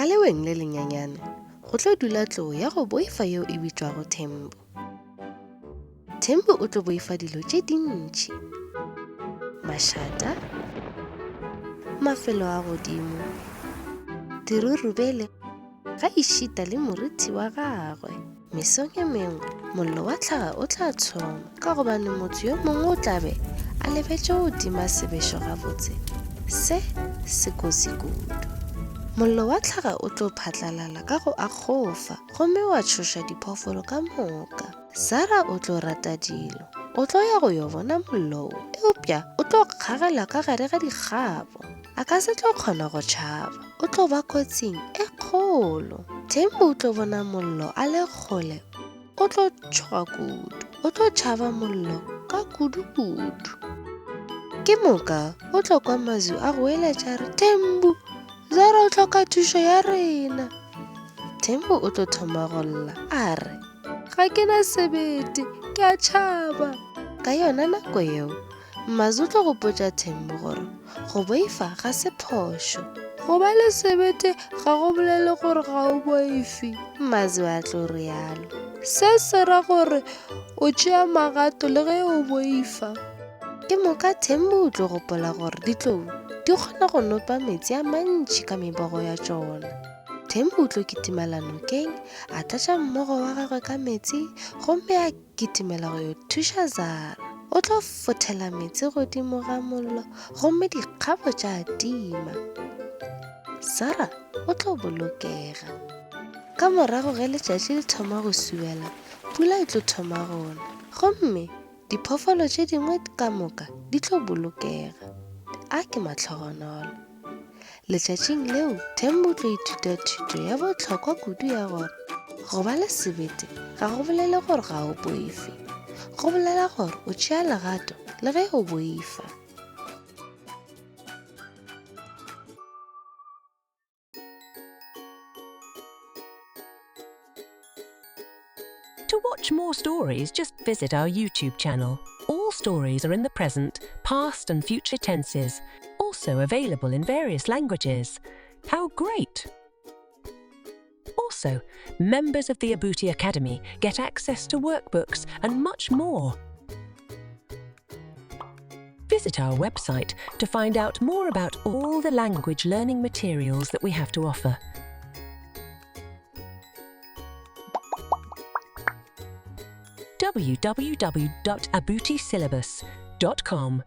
Ka leweng le lenyenyane go tlo dula tlou ya go boifa yeo e bitšwago Thembu. Thembu o tlo boifa dilo tše dintši. Mašata, mafelo a godimo, dirurubele ga ešita le morithi wa gagwe. Mesong e mengwe mollo wa tlhaga o tla thoma ka gobane motho yo mongwe o tla be a lebetše go tima sebešo gabotse. Se se kotsi kudu. Mollo wa tlhaga o tlo phatlalala ka go akgofa gomme wa tšhoša diphoofolo ka moka. Sara o tlo rata dilo. O tlo ya go yo bona mollo wo, eupša o tlo kgagela ka gare ga dikgabo. A ka se tlo kgona go tšhaba. O tlo ba kotsing e kgolo. Thembu o tlo bona mollo a le kgole. O tlo tšhoga kudu. O tlo tšhaba mollo ka kudu-kudu. Ke moka o tlo kwa Mazu a goeletša a re, Thembu! Zara o hloka thušo ya rena. Thembu o tlo thoma go lla a re, Ga ke na sebete, ke a tšhaba. Ka yona nako yeo, Mmazi o tlo gopotša Thembu gore go boifa ga se phošo. Go ba le sebete ga go bolele gore ga o boife, Mmazi a tlo realo. Se se ra gore o tšea magato le ge o boifa. Ke moka Thembu o tlo gopola gore ditlou di kgona go nopa meetse a mantši ka mebogo ya tšona. Thembu o tlo kitimela nokeng, a tlatša mmogo wa gagwe ka meetse gomme a kitimela go yo thuša Zara. O tlo fothela meetse godimo ga mollo gomme dikgabo tša tima. Zara o tlo bolokega. Ka morago ge letšatši le thoma go subela, pula e tlo thoma go na gomme Diphoofolo tše dingwe ka moka di tlo bolokega. A ke mahlogonolo! Letšatšing leo, Thembu o tlo ithuta thuto ya bohlokwa kudu ya gore go ba le sebete ga go bolele gore ga o boife. Go bolela gore o tšea legato le ge o boifa. To watch more stories, just visit our YouTube channel. All stories are in the present, past, and future tenses, also available in various languages. How great! Also, members of the Abuti Academy get access to workbooks and much more. Visit our website to find out more about all the language learning materials that we have to offer. www.abutisyllabus.com.